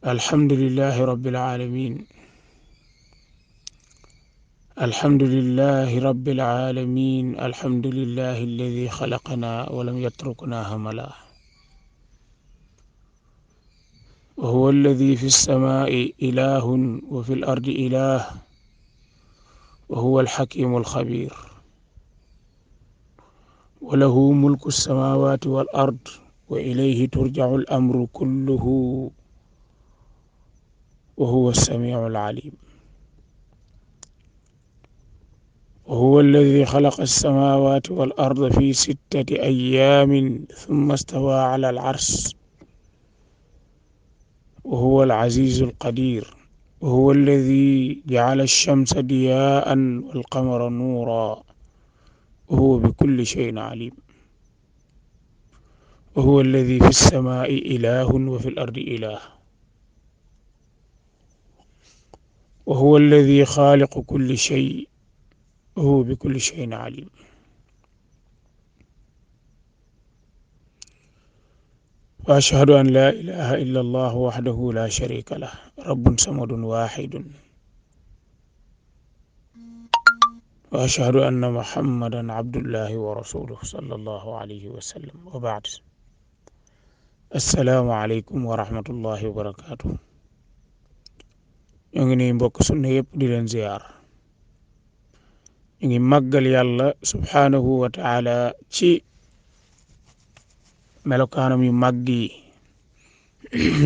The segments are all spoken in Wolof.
الحمد لله رب العالمين. الحمد لله رب العالمين. الحمد لله الذي خلقنا ولم يتركنا هملا، وهو الذي في السماء إله وفي الأرض إله، وهو الحكيم الخبير، وله ملك السماوات والأرض، وإليه ترجع الأمر كله، وهو السميع العليم. وهو الذي خلق السماوات والأرض في 6 أيام ثم استوى على العرش، وهو العزيز القدير. وهو الذي جعل الشمس ضياء والقمر نورا، وهو بكل شيء عليم. وهو الذي في السماء إله وفي الأرض إله، وهو الذي خالق كل شيء، وهو بكل شيء عليم. وأشهد أن لا إله إلا الله وحده لا شريك له، رب صمد واحد. وأشهد أن محمدا عبد الله ورسوله صلى الله عليه وسلم، وبعد. السلام عليكم ورحمة الله وبركاته. ñu ngi nuyu mbokk sunna yëpp di leen ziyaar. ñu ngi màggal yàlla subhaanahu wa taala ci melokaanam yu màgg yi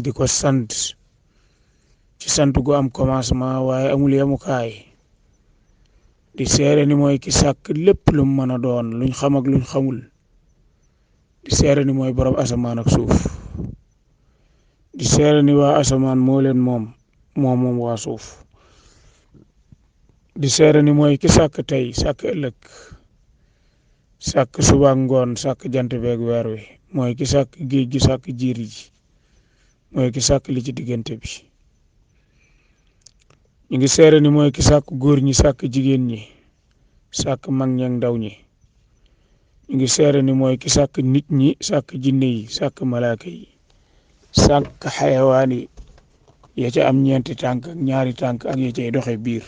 di ko sant ci sant gu am commencement waaye amul yemukaay, di seere ni mooy ki sàkk lépp lu mu mën a doon, luñ xam ak luñ xamul. di seere ni mooy borom asamaan ak suuf. di seere ni waa asamaan moo leen moom waa suuf. di seere ni mooy ki sàkk tey sàkk ëllëg, sàkk suba ngoon, sàkk jant beeg weer wi. mooy ki sàkk géej gi, sàkk jiiri ji. mooy ki sàkk li ci diggante bi. ñu ngi seere ni mooy ki sàkk góor ñi, sàkk jigéen ñi, sàkk mag ñi ak ndaw ñi. ñu ngi seere ni mooy ki sàkk nit ñi, sàkk jinne yi, sàkk malaaka yi, sàkk xayawaan yi, ya ca am ñeenti tànk ak ñaari tànk ak ya cay doxe biir.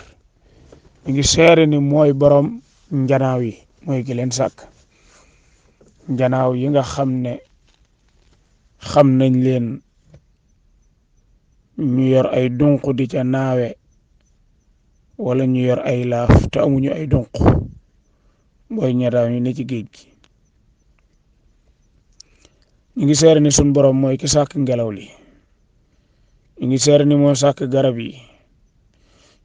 ñu ngi seere ni mooy borom njanaaw yi, mooy ki leen sàkk. njanaaw yi nga xam ne xam nañ leen, ñu yor ay dunq di ca naawe, wala ñu yor ay laaf te amuñu ay dunq, mooy njanaaw ñu ne ci géej gi. ñu ngi seere ni sun borom mooy ki sàkk ngelaw li. ñu ngi seere ni moo sàkk garab yi.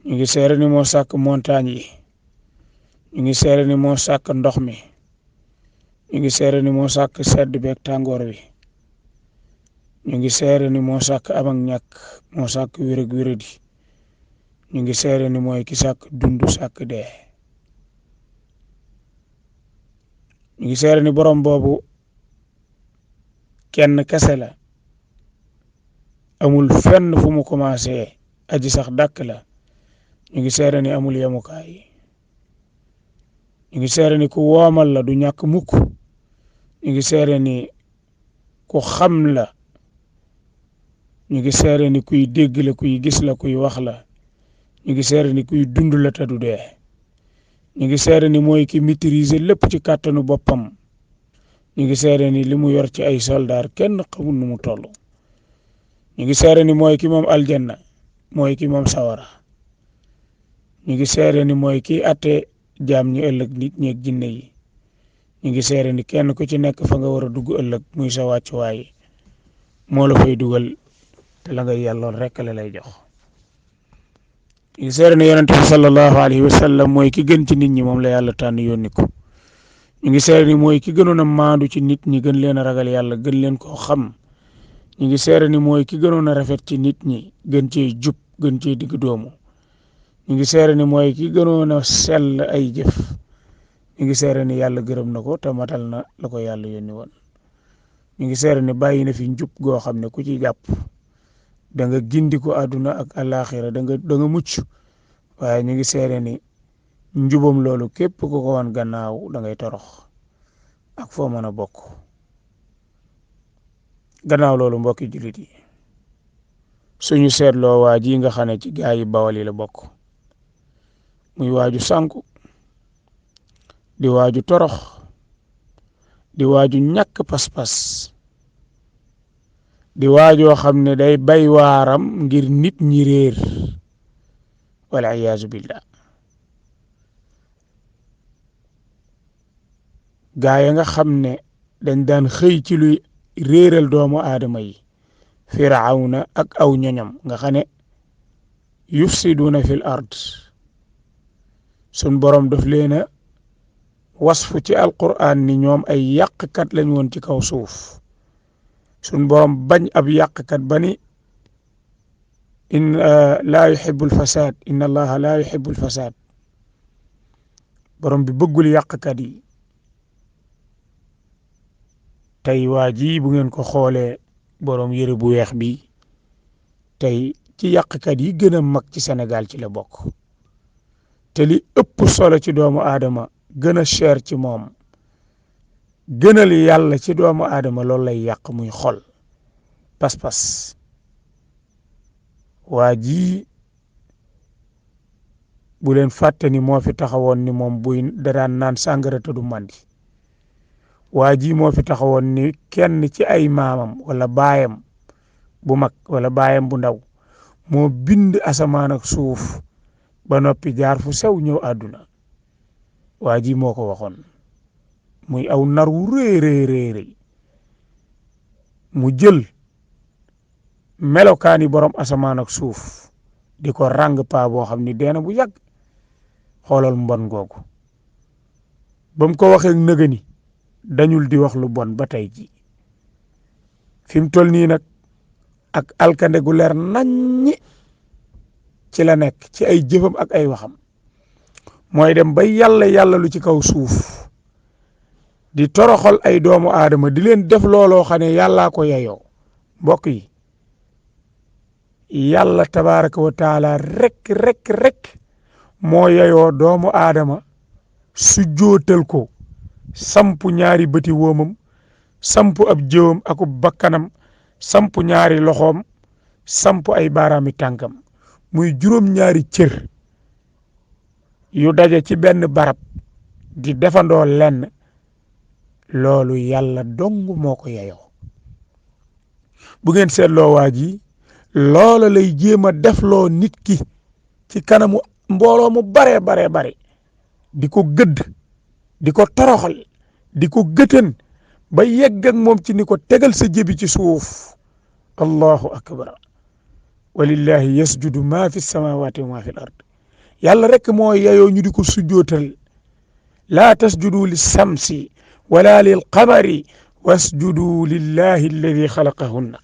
ñu ngi seere ni moo sàkk montagne yi. ñu ngi seere ni moo sàkk ndox mi. ñu ngi seere ni moo sàkk sedd beeg tàngoor wi. ñu ngi seere ni moo sàkk am ak ñàkk, moo sàkk wér ak wéradi. ñu ngi seere ni mooy ki sàkk dund, sàkk dee. ñu ngi seere ni borom boobu kenn kese la, amul fenn fu mu commencé, aji sax dàkk la. ñu ngi seere ni amul yemukaay. ñu ngi seere ni ku woomal la, du ñàkk mukk. ñu ngi seere ni ku xam la. ñu ngi seere ni kuy dégg la, kuy gis la, kuy wax la. ñu ngi seere ni kuy dund la te du dee. ñu ngi seere ni mooy ki maîtriser lépp ci kàttanu boppam. ñu ngi seere ni li mu yor ci ay soldaar kenn xamul nu mu toll. ñu ngi seere ni mooy ki moom aljanna, mooy ki moom sawara. ñu ngi seere ni mooy ki atte jaam ñi ëllëg, nit ñi ak jinne yi. ñu ngi seere ni kenn ku ci nekk fa nga war a dugg ëllëg muy sa wàccuwaay, moo la fay dugal te la ngay yàlloon rekk la lay jox. ñu ngi seere ni yonent bi sallallahu alayhi wa sallam mooy ki gën ci nit ñi, moom la yàlla tànn yónni ko. ñu ngi seere ni mooy ki gënoon a maandu ci nit ñi, gën leen a ragal yàlla, gën leen koo xam. ñu ngi seere ni mooy ki gënoon a rafet ci nit ñi, gën cee jub, gën cee digg doomu. ñu ngi seere ni mooy ki gënoon a sell ay jëf. ñu ngi seere ni yàlla gërëm na ko te matal na la ko yàlla yónni woon. ñu ngi seere ni bàyyi na fi njub goo xam ne ku ci jàpp da nga gindi ko àdduna ak àllaaxira, da nga mucc. waaye ñu ngi seere ni njubam loolu képp ku ko wan gannaaw da ngay torox ak foo mën a bokk. gannaaw loolu mbokki jullit yi, suñu seetloo waa ji nga xam ne ci gaa yi Bawol yi la bokk muy waaju sànku di waaju torox di waaju ñàkk pas-pas di waajoo xam ne day bay waaram ngir nit ñi réer wala iyaazu billah gaa ya nga xam ne dañ daan xëy ci luy réeral doomu aadama yi firawna ak aw ñoñam nga xam ne yufsiduna fil ard sun borom daf leen a wasfu ci alquran ni ñoom ay yàqkat lañ woon ci kaw suuf sun borom bañ ab yàqkat ba ni in laa yuhibbul fasad inna allaha laa yuhibbul fasad borom bi bëggul yàqkat yi tey waa ji bu ngeen ko xoolee borom yëre bu weex bi tey ci yàqkat yi gën a mag ci Sénégal ci la bokk te li ëpp solo ci doomu aadama gën a cher ci moom gënal yàlla ci doomu aadama loolu lay yàq muy xol pas-pas waa ji bu leen fàtte ni moo fi taxawoon ni moom buy daraan naan sàngara te du màndi waa ji moo fi taxawoon ni kenn ci ay maamam wala baayam bu mag wala baayam bu ndaw moo bind asamaan ak suuf ba noppi jaar fu sew ñëw àdduna waa ji moo ko waxoon muy aw nar wu rëy mu jël melokaani borom asamaan ak suuf di ko ràng paa boo xam ni deena bu yàgg xoolal mbon googu ba mu ko waxee nëgëni dañul di wax lu bon ba tey ji fi mu toll nii nag ak alkande gu leer naññi ci la nekk ci ay jëfam ak ay waxam mooy dem ba yàlla lu ci kaw suuf di toroxal ay doomu aadama di leen def looloo xam ne yàllaa ko yeyoo mbokk yi yàlla tabaraka wa taala rek moo yeyoo doomu aadama su jootal ko sampu ñaari bëti woomam sampu ab jëwam akub bakkanam sampu ñaari loxoom sampu ay baaraami tànkam muy juróom-ñaari cër yu daje ci benn barab di defandoo lenn loolu yàlla dong moo ko yeyoo bu ngeen seetloo waa ji loola lay jéem a defloo nit ki ci kanamu mbooloo mu bare di ko gëdd di ko toroxal di ko gëtën ba yegg ak moom ci ni ko tegal sa jëbi ci suuf allahu akbar walillahi yasjudu ma fi samawati wa ma fi l ard yàlla rek moo yeyoo ñu di ko sujjootal laa tasjudu li samsi wala lil qamari wasjudu lillahi alladi xalaqahunna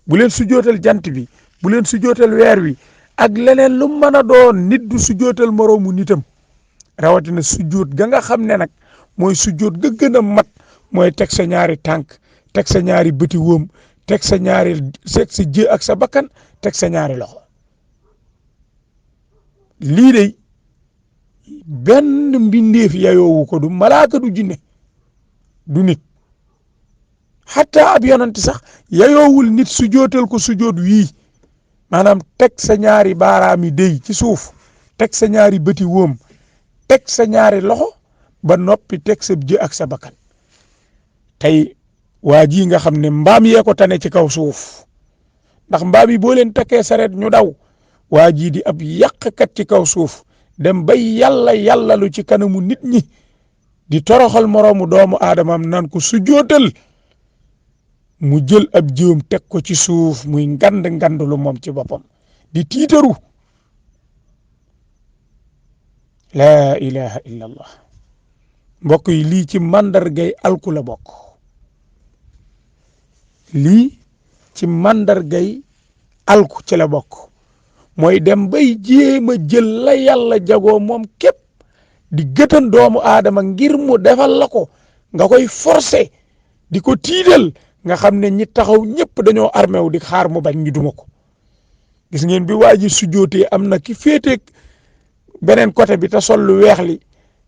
bu leen sujjootal jant bi bu leen sujjootal weer wi ak leneen lu mën a doon nit du sujjootal moroomu nitam rawatina sujjoot ga nga xam ne nag mooy sujjoot ga gën a mat mooy teg sa ñaari tànk teg sa ñaari bëti wóom teg sa ñaari sa jë ak sa bakkan teg sa ñaari loxo lii de benn mbindeef yayoowu ko du malaaka du jinne du nit xataa ab yonent sax yayoowul nit sujootal ko sujoot wii maanaam teg sa ñaari baaraami dey ci suuf teg sa ñaari bëti wóom teg sa ñaari loxo ba noppi teg sa jë ak sa bakkan tey waa ji nga xam ne mbaam yee ko tane ci kaw suuf ndax mbaam yi boo leen takkee sareet ñu daw waa ji di ab yàqkat ci kaw suuf dem bay yàlla lu ci kanamu nit ñi di toroxal moroomu doomu aadamam nan ko sujootal mu jël ab jëwam teg ko ci suuf muy ngand lu moom ci boppam di tiitaru laa ilaha illa allah mbokk yi lii ci màndargay alku la bokk lii ci màndargay alku ci la bokk mooy dem bay jéem a jël la yàlla jagoo moom képp di gëtan doomu aadama ngir mu defal la ko nga koy forcer di ko tiidal nga xam ne ñi taxaw ñëpp dañoo armé wu di xaar mu bañ ñu duma ko gis ngeen bi waa ji sujjootee am na ki féeteeg beneen côté bi te sol lu weex li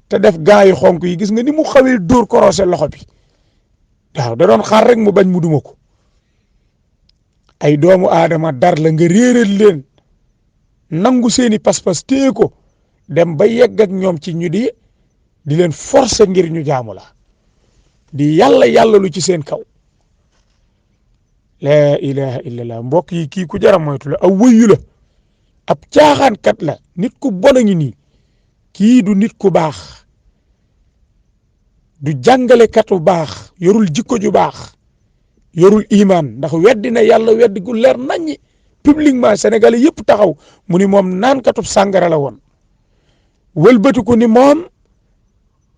te def gaa yu xonk yi gis nga ni mu xawee dóor korosé loxo bi waaw da doon xaar rek mu bañ mu duma ko ay doomu aadama dar la nga réeral leen nangu seeni pas-pas téye ko dem ba yegg ak ñoom ci ñu di leen forcer ngir ñu jaamu la di yàlla lu ci seen kaw. la ilaha illallah mbokk yi kii ku jara moytu la aw wëyu la ab caaxaankat la nit ku bon a ngi nii kii du nit ku baax du jàngalekat bu baax yorul jikko ju baax yorul iman ndax weddi na yàlla weddi gu leer naññi publiquement sénégalais yëpp taxaw mu ni moom naan katub sàngara la woon wëlbatiku ni moom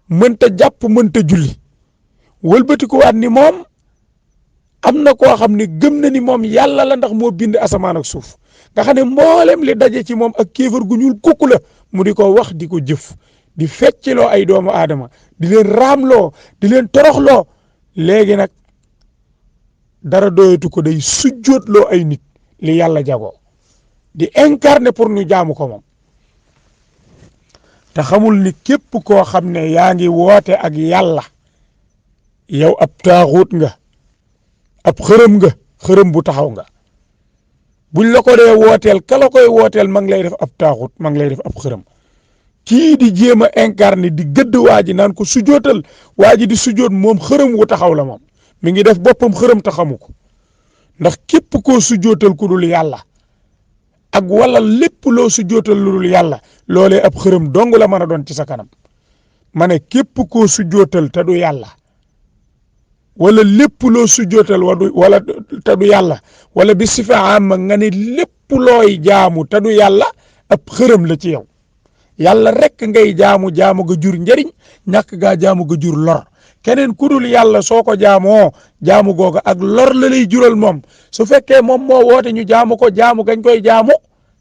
mënta jàpp mënta julli wëlbatiku waat ni moom am na koo xam ne gëm na ni moom yàlla la ndax moo bind asamaan ak suuf nga xam ne mboolem li daje ci moom ak kéefar gu ñuul kukku la mu di ko wax di ko jëf di fecciloo ay doomu aadama di leen raamloo di leen toroxloo léegi nag dara doyatu ko day sujjootloo ay nit li yàlla jagoo di incarner pour ñu jaamu ko moom te xamul ni képp koo xam ne yaa ngi woote ak yàlla yow ab taaxuut nga ab xërëm nga xërëm bu taxaw nga buñ la ko dee wooteel ka la koy wooteel ma ngi lay def ab taaxut ma ngi lay def ab xërëm kii di jéem a incarné di gëdd waa ji naan ko sujootal waa ji di sujoot moom xërëm wu taxaw la moom mi ngi def boppam xërëm te xamu ko ndax képp koo sujootal ku dul yàlla ak wala lépp loo sujootal lu dul yàlla loolee ab xërëm dong la mën a doon ci sa kanam ma ne képp koo sujootal te du yàlla wala lépp loo sujjootal wala te du yàlla wala bi sifa am nga ne lépp looy jaamu te du yàlla ab xërëm la ci yow yàlla rek ngay jaamu ga jur njëriñ ñàkk gaa jaamu ga jur lor keneen ku dul yàlla soo ko jaamoo jaamu googa ak lor la lay jural moom su fekkee moom moo woote ñu jaamu ko jaamu gañ koy jaamu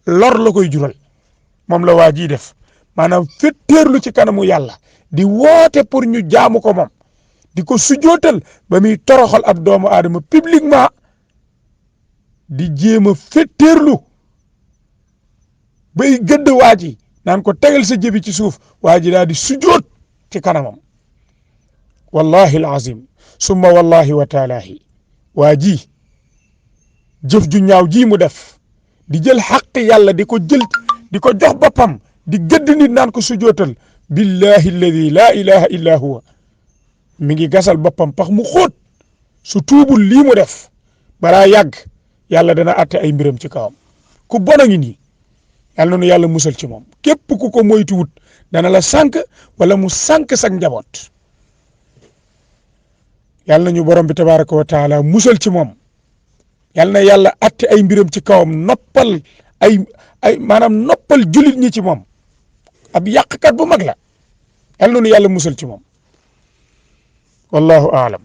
lor la koy jural moom la waa ji def maanaam fetteerlu ci kanamu yàlla di woote pour ñu jaamu ko moom di ko sujootal ba muy toroxal ab doomu aadama publiquement di jéem a fetteerlu bay gëdd waa ji naan ko tegal sa jëbi ci suuf waa ji daal di sujoot ci kanamam wallahi alazim summa wallahi wa taalaahi waa ji jëf ju ñaaw ji mu def di jël xaq yàlla di ko jël di ko jox boppam di gëdd nit naan ko sujootal billahi alladi la ilaha illa huwa mi ngi gasal boppam pax mu xóot su tuubul lii mu def balaa yàgg yàlla dana atte ay mbiram ci kawam ku bon a ngi nii yàlla na nu yàlla musal ci moom képp ku ko moytuwut dana la sànk wala mu sànk sak njaboot yàlla na ñu borom bi tabaraka wa taala musal ci moom yàlla na yàlla atte ay mbiram ci kawam noppal maanaam noppal julit ñi ci moom ab yàqkat bu mag la yàlla na nu yàlla musal ci moom wallahu aalam